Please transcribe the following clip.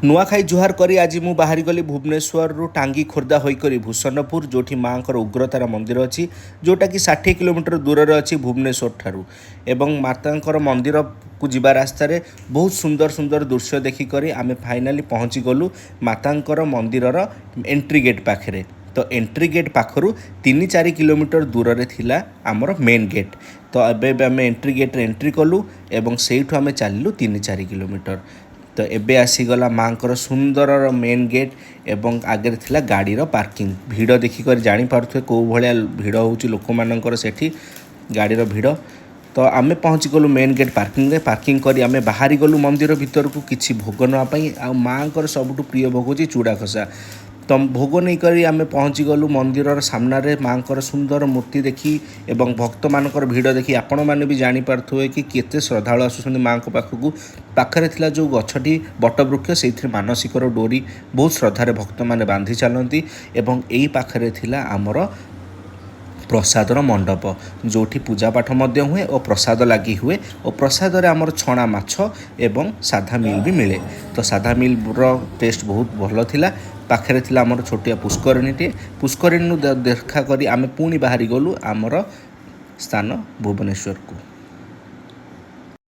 ନୂଆଖାଇ ଜୁହାର କରି ଆଜି ମୁଁ ବାହାରିଗଲି ଭୁବନେଶ୍ୱରରୁ ଟାଙ୍ଗି ଖୋର୍ଦ୍ଧା ହୋଇକରି ଭୂଷଣ୍ଡପୁର, ଯେଉଁଠି ମାଆଙ୍କର ଉଗ୍ରତାରା ମନ୍ଦିର ଅଛି, ଯେଉଁଟାକି 60 କିଲୋମିଟର ଦୂରରେ ଅଛି ଭୁବନେଶ୍ୱର ଠାରୁ। ଏବଂ ମାତାଙ୍କର ମନ୍ଦିରକୁ ଯିବା ରାସ୍ତାରେ ବହୁତ ସୁନ୍ଦର ସୁନ୍ଦର ଦୃଶ୍ୟ ଦେଖିକରି ଆମେ ଫାଇନାଲି ପହଞ୍ଚିଗଲୁ ମାତାଙ୍କର ମନ୍ଦିରର ଏଣ୍ଟ୍ରି ଗେଟ୍ ପାଖରେ। ତ ଏଣ୍ଟ୍ରି ଗେଟ୍ ପାଖରୁ 3-4 କିଲୋମିଟର ଦୂରରେ ଥିଲା ଆମର ମେନ୍ ଗେଟ୍। ତ ଏବେ ଏବେ ଆମେ ଏଣ୍ଟ୍ରି ଗେଟ୍ରେ ଏଣ୍ଟ୍ରି କଲୁ ଏବଂ ସେଇଠୁ ଆମେ ଚାଲିଲୁ 3-4 କିଲୋମିଟର। ତ ଏବେ ଆସିଗଲା ମାଆଙ୍କର ସୁନ୍ଦରର ମେନ୍ ଗେଟ୍ ଏବଂ ଆଗରେ ଥିଲା ଗାଡ଼ିର ପାର୍କିଂ। ଭିଡ଼ ଦେଖିକରି ଜାଣିପାରୁଥିବେ କେଉଁ ଭଳିଆ ଭିଡ଼ ହେଉଛି ଲୋକମାନଙ୍କର ସେଠି, ଗାଡ଼ିର ଭିଡ଼। ତ ଆମେ ପହଞ୍ଚିଗଲୁ ମେନ୍ ଗେଟ୍ ପାର୍କିଂରେ। ପାର୍କିଂ କରି ଆମେ ବାହାରି ଗଲୁ ମନ୍ଦିର ଭିତରକୁ କିଛି ଭୋଗ ନେବା ପାଇଁ। ଆଉ ମାଆଙ୍କର ସବୁଠୁ ପ୍ରିୟ ଭୋଗ ହେଉଛି ଚୂଡ଼ା ଖସା। ତ ଭୋଗ ନେଇକରି ଆମେ ପହଞ୍ଚିଗଲୁ ମନ୍ଦିରର ସାମ୍ନାରେ। ମାଆଙ୍କର ସୁନ୍ଦର ମୂର୍ତ୍ତି ଦେଖି ଏବଂ ଭକ୍ତମାନଙ୍କର ଭିଡ଼ ଦେଖି ଆପଣମାନେ ବି ଜାଣିପାରୁଥିବେ କି କେତେ ଶ୍ରଦ୍ଧାଳୁ ଆସୁଛନ୍ତି ମାଆଙ୍କ ପାଖକୁ। ପାଖରେ ଥିଲା ଯେଉଁ ଗଛଟି, ବଟବୃକ୍ଷ, ସେଇଥିରେ ମାନସିକର ଡୋରି ବହୁତ ଶ୍ରଦ୍ଧାରେ ଭକ୍ତମାନେ ବାନ୍ଧି ଚାଲନ୍ତି। ଏବଂ ଏଇ ପାଖରେ ଥିଲା ଆମର ପ୍ରସାଦର ମଣ୍ଡପ, ଯେଉଁଠି ପୂଜାପାଠ ମଧ୍ୟ ହୁଏ ଓ ପ୍ରସାଦ ଲାଗି ହୁଏ। ଓ ପ୍ରସାଦରେ ଆମର ଛଣା ମାଛ ଏବଂ ସାଧା ମିଲ୍ ବି ମିଳେ। ତ ସାଧା ମିଲ୍ର ଟେଷ୍ଟ ବହୁତ ଭଲ ଥିଲା। ପାଖରେ ଥିଲା ଆମର ଛୋଟିଆ ପୁଷ୍କରିଣୀଟିଏ। ପୁଷ୍କରିଣୀରୁ ଦେଖା କରି ଆମେ ପୁଣି ବାହାରି ଗଲୁ ଆମର ସ୍ଥାନ ଭୁବନେଶ୍ୱରକୁ।